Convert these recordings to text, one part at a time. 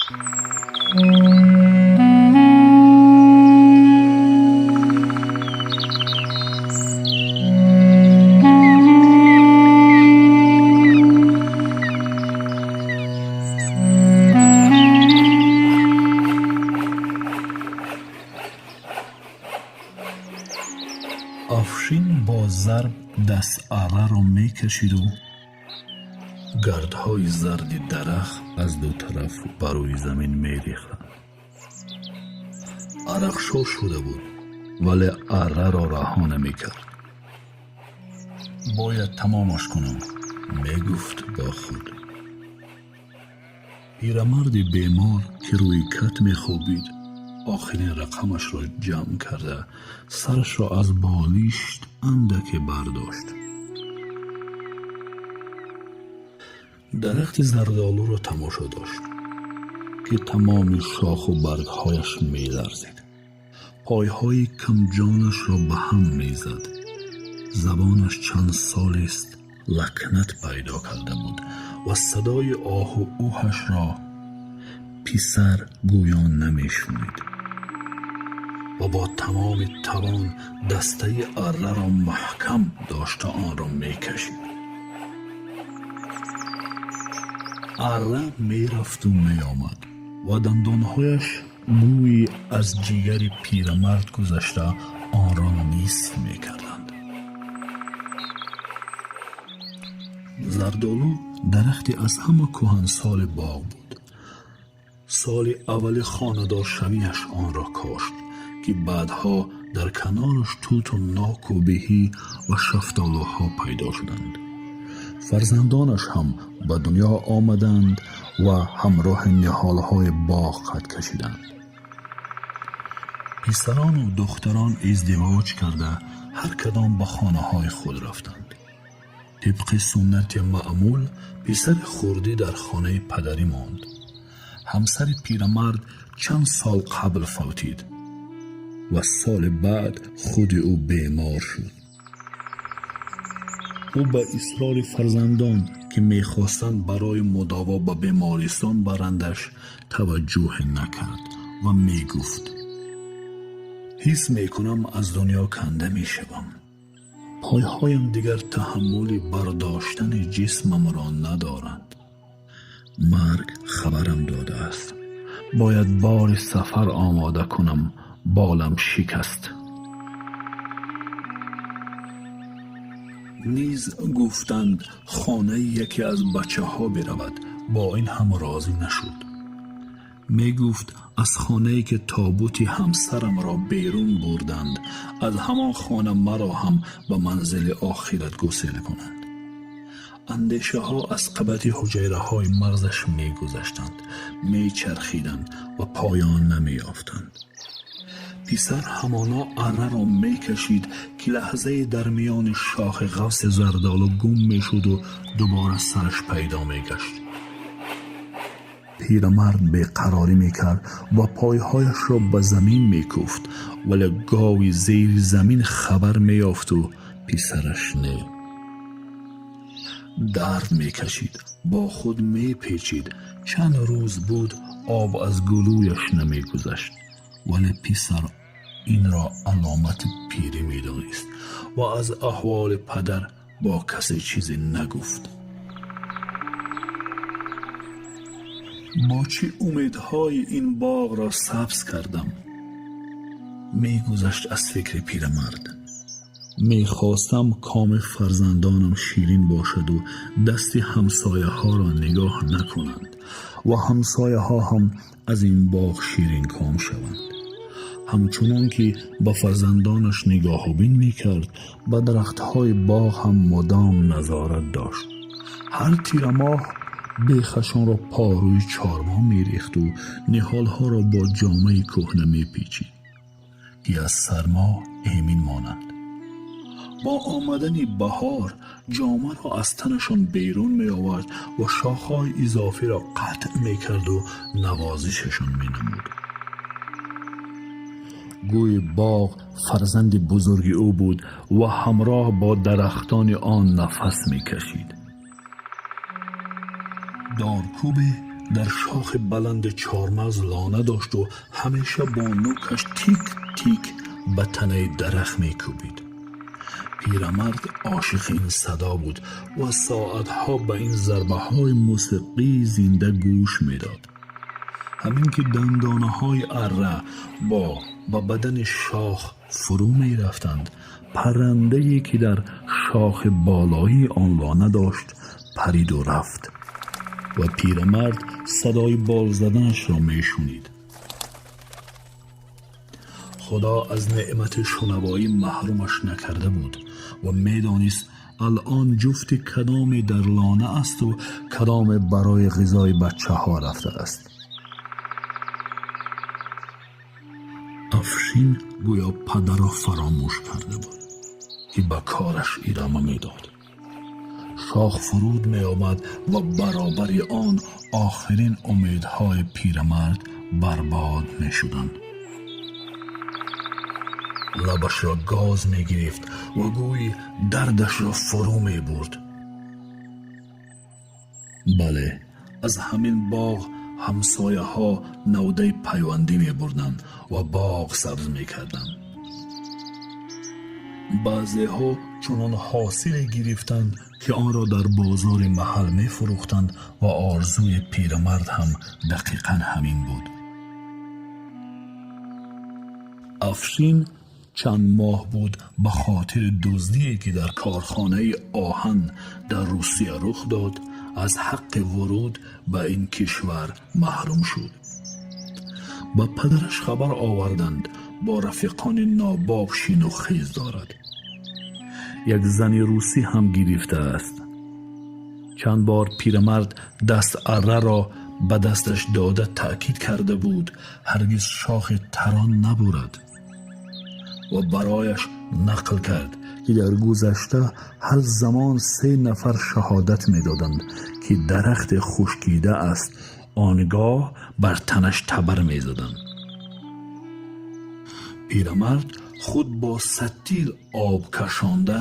Афшин бо зарб дастарраро мекашиду гардҳои зарди дарахт аз ду тараф ба рӯи замин мерехтанд. Арақшор шуда буд, вале арраро раҳо намекард. Бояд тамомаш кунам, мегуфт бо худ. Пирамарди бемор, ки рӯи кат мехобид, охирин рақамашро ҷамъ карда, сарашро аз болишт андаке бардошт. Дарахти зардолуро тамошо дошт, ки тамоми шоху баргҳояш меларзид, пойҳои камҷонашро ба ҳам мезад. Забонаш чанд солест лакнат пайдо карда буд ва садои оҳу уҳашро писар гӯё намешунид ва бо тамоми тавон дастаи арраро маҳкам дошта онро мекашид. Арра мерафту меомад ва дандонҳояш гӯйи аз ҷигари пирамард гузашта онро нисф мекарданд. Зардолу дарахте аз ҳама кӯҳансоли боғ буд. Соли аввали хонадоршавиаш онро кошт, ки баъдҳо дар канораш туту ноку беҳӣ ва шафтолуҳо пайдо шуданд. Фарзандонаш ҳам ба дунё омаданд ва ҳамроҳи ниҳолҳои боғ қад кашиданд. Писарону духтарон издивоҷ карда, ҳар кадом ба хонаҳои худ рафтанд. Тибқи суннати маъмул, писари хурдӣ дар хонаи падарӣ монд. Ҳамсари пирамард чанд сол қабл фавтид ва соли баъд худи ӯ бемор шуд. Ӯ ба исрори фарзандон, ки мехостанд барои мудово ба бемористон барандаш, таваҷҷӯҳе накард ва мегуфт: «Ҳис мекунам, аз дунё канда мешавам. Пойҳоям дигар таҳаммули бардоштани ҷисмамро надоранд. Марг хабарам додааст. Бояд бори сафар омода кунам. Болам шикаст». Низ гуфтанд хонаи яке аз бачаҳо биравад, бо ин ҳам розӣ нашуд. Мегуфт: «Аз хонае ки тобути ҳамсарамро берун бурданд, аз ҳамон хона маро ҳам ба манзили охират гусел кунанд». Андешаҳо аз қабати ҳуҷайраҳои мағзаш мегузаштанд, мечархиданд ва поён намеёфтанд. Писар ҳамоно арраро мекашид, ки лаҳзае дар миёни шохи ғафси зардолу гум мешуду дубора сараш пайдо мегашт. Пирамард беқарорӣ мекард ва пойҳояшро ба замин мекӯфт, вале гови зери замин хабар меёфту писараш не. Дард мекашид, бо худ мепечид. Чанд рӯз буд, об аз гулӯяш намегузашт, вале писар инро аломати пирӣ медонист ва аз аҳволи падар бо касе чизе нагуфт. «Бо чӣ умедҳои ин боғро сабз кардам», мегузашт аз фикри пирамард. «Мехостам коми фарзандонам ширин бошаду дасти ҳамсояҳоро нигоҳ накунанд ва ҳамсояҳо ҳам аз ин боғ ширинком шаванд». Ҳамчунон ки ба фарзандонаш нигоҳубин мекард, ба дарахтҳои боғ ҳам мудом назорат дошт. Ҳар тирамоҳ бехашонро порӯи чорво мерехту ниҳолҳоро бо ҷомаи кӯҳна мепечид, ки аз сармо эмин монанд. Бо омадани баҳор ҷомаро аз танашон берун меовард ва шохҳои изофиро қатъ мекарду навозишашон менамуд. Гӯи боғ фарзанди бузурги ӯ буд ва ҳамроҳ бо дарахтони он нафас мекашид. Доркӯбе Дар шохи баланди чормағз лона дошту ҳамеша бо нӯкаш тик-тик ба танаи дарахт мекӯбид. Пирамард ошиқи ин садо буд ва соатҳо ба ин зарбаҳои мусиқии зинда гӯш медод. Ҳамин ки дандонаҳои арра бо ба бадани шох фурӯ мерафтанд, паррандае ки дар шохи болоии он лона дошт, париду рафт ва пирамард садои бол заданашро мешунид. Худо аз неъмати шунавоӣ маҳрумаш накарда буд ва медонист, алъон ҷуфти кадоме дар лона асту кадоме барои ғизои бачаҳо рафтааст. Афшин гӯё падарро фаромӯш карда буд, ки ба кораш идома медод. Шох фуруд меомад ва баробари он охирин умедҳои пирамард барбод мешуданд. Лабашро гоз мегирифт ва гӯи дардашро фурӯ мебурд. Бале, аз ҳамин боғ ҳамсояҳо навдаи пайвандӣ мебурданд ва боғ сабз мекарданд. Баъзеҳо чунон ҳосиле гирифтанд, ки онро дар бозори маҳал мефурӯхтанд ва орзуи пирамард ҳам дақиқан ҳамин буд. Афшин чанд моҳ буд ба хотири дуздие, ки дар корхонаи оҳан дар Русия рух дод, аз ҳаққи вуруд ба ин кишвар маҳрум шуд. Ба падараш хабар оварданд, бо рафиқони нобоб шину хез дорад. Як зани русӣ ҳам гирифтааст. Чанд бор пирамард даст арраро ба дасташ дода таъкид карда буд, ҳаргиз шохи тарон набурад, ва барояш нақл кард, ки дар гузашта ҳар замон се нафар шаҳодат медоданд, ки дарахте хушкида аст, он гоҳ бар танаш табар мезаданд. Пирамард худ бо сатил об кашонда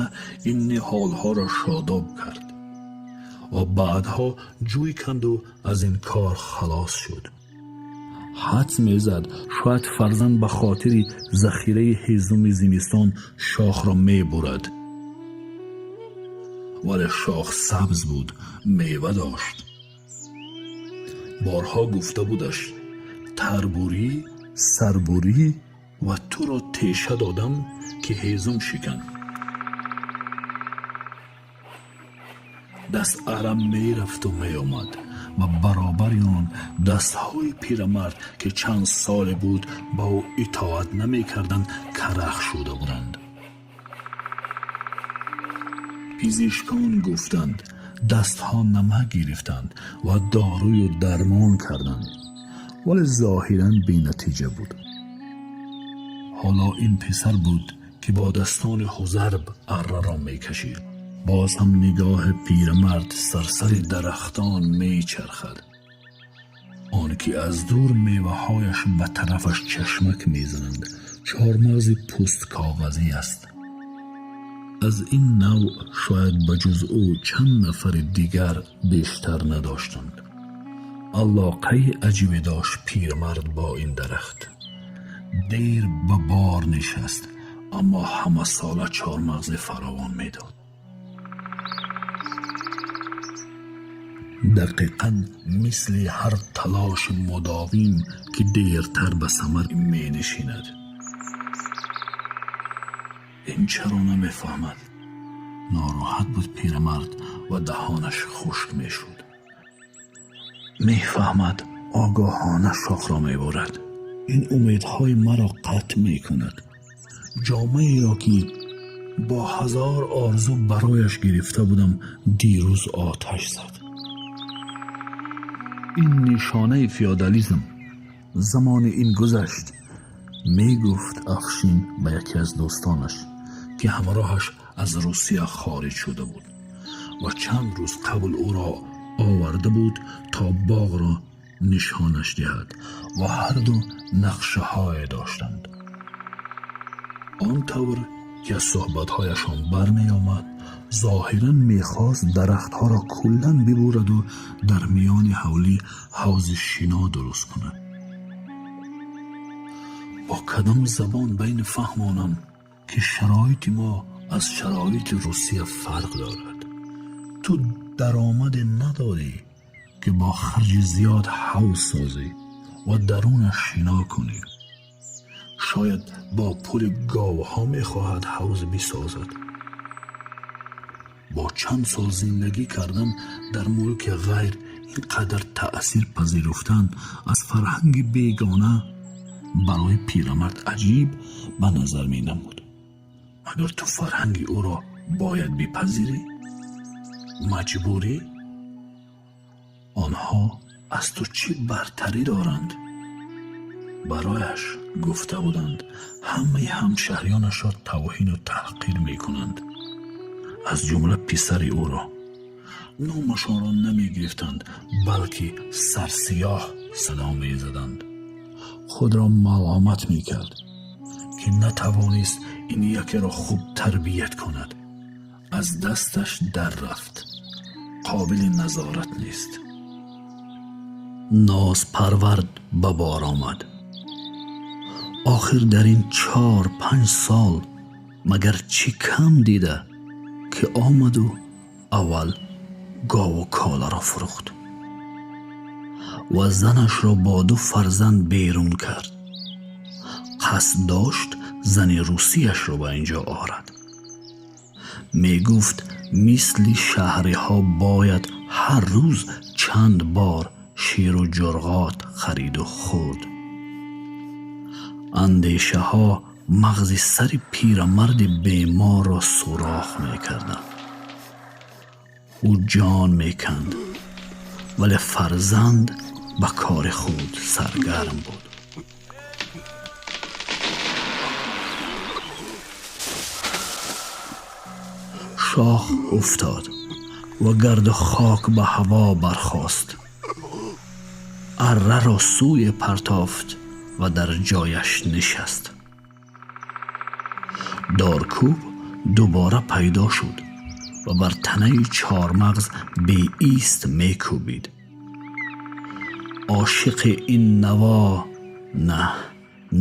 ин ниҳолҳоро шодоб кард ва баъдҳо ҷӯй канду аз ин кор халос шуд. Ҳадс мезад, шояд фарзанд ба хотири захираи ҳезуми зимистон шохро мебурад. Вале шох сабз буд, мева дошт. Борҳо гуфта будаш: тарбурӣ, сарбурӣ ва туро теша додам, ки ҳезум шикан. Даст ара мерафту меомад ва баробари он дастҳои пирамард, ки чанд соле буд ба ӯ итоат намекарданд, карах шуда буданд. Пизишкон гуфтанд, дастҳо намак гирифтанд ва дорую дармон карданд, вале зоҳиран бенатиҷа буд. Ҳоло ин писар буд, ки бо дастони ҳузарб арраро мекашид. Боз ҳам нигоҳи пирамард сарсари дарахтон мечархад. Он ки аз дур меваҳояш ба тарафаш чашмак мезананд, чормағзи пӯсткоғазӣ аст. Аз ин навъ шояд ба ҷуз ӯ чанд нафари дигар бештар надоштанд. Алоқаи аҷибе дошт пирамард бо ин дарахт. Дер ба бор нишаст, аммо ҳамасола чормағзи фаровон медод. Дақиқан мисли ҳар талоши мудовим, ки дертар ба самар менишинад. Ин чаро намефаҳмад? Нороҳат буд пирамард ва даҳонаш хушк мешуд. Мефаҳмад, огоҳона шохро мебурад. Ин умедҳои маро қатъ мекунад. Ҷомаеро, ки бо ҳазор орзу барояш гирифта будам, дирӯз оташ зад. Ин нишонаи феодализм. Замони ин гузашт, мегуфт Афшин ба яке аз дӯстонаш, ки ҳамроҳаш аз Русия хориҷ шуда буд ва чанд рӯз қабл ӯро оварда буд, то боғро нишонаш диҳад ва ҳарду нақшаҳое доштанд. Он тавр ки аз суҳбатҳояшон бармеомад, Зоҳиран мехост дарахтҳоро куллан бибураду дар миёни ҳавлӣ ҳавзи шино дуруст кунад. Бо кадом забон ба ин фаҳмонам, ки шароити мо аз шароити Русия фарқ дорад? Ту даромаде надорӣ, ки бо харҷи зиёд ҳавз созӣ ва дарунаш шино кунӣ. Шояд бо пули говҳо мехоҳад ҳавз бисозад. Бо чанд сол зиндагӣ кардан дар мулки ғайр, ин қадар таъсир пазируфтан аз фарҳанги бегона барои пирамард аҷиб ба назар менамуд. Магар ту фарҳанги ӯро бояд бипазирӣ? Маҷбурӣ? Онҳо аз ту чӣ бартарӣ доранд? Барояш гуфта буданд, ҳамаи ҳамшаҳриёнашро тавҳину таҳқир мекунанд, аз ҷумла писари ӯро. Номашонро намегирифтанд, балки сарсиёҳ садо мезаданд. Худро маломат мекард, ки натавонист ин якеро хуб тарбият кунад. Аз дасташ дар рафт, қобили назорат нест. Нозпарвард ба бор омад. Охир дар ин 4-5 сол магар чӣ кам дида, ки омаду аввал гову коларо фурӯхт ва занашро бо ду фарзанд берун кард. Қасд дошт зани русияшро ба ин ҷо орад. Мегуфт, мисли шаҳриҳо бояд ҳар рӯз чанд бор ширу ҷурғот хариду хӯрд. Андешаҳо мағзи сари пирамарди беморро сурох мекарданд. Ӯ ҷон меканд, вале фарзанд ба кори худ саргарм буд. Шох уфтод ва гарду хок ба ҳаво бархост. Арраро сӯе партофт ва дар ҷояш нишаст. Доркӯб дубора пайдо шуд ва бар танаи чормағз беист мекӯбид. Ошиқи ин наво на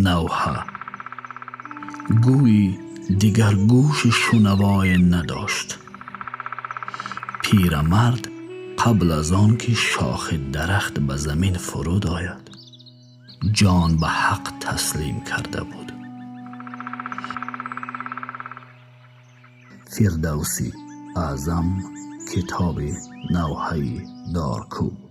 навҳа, гӯйӣ дигар гӯши шунавое надошт. Пирамард қабл аз он ки шохи дарахт ба замин фуруд ояд, ҷон ба ҳақ таслим карда буд. Фирдавсӣ Аъзам, китоби Навҳаи Доркӯб.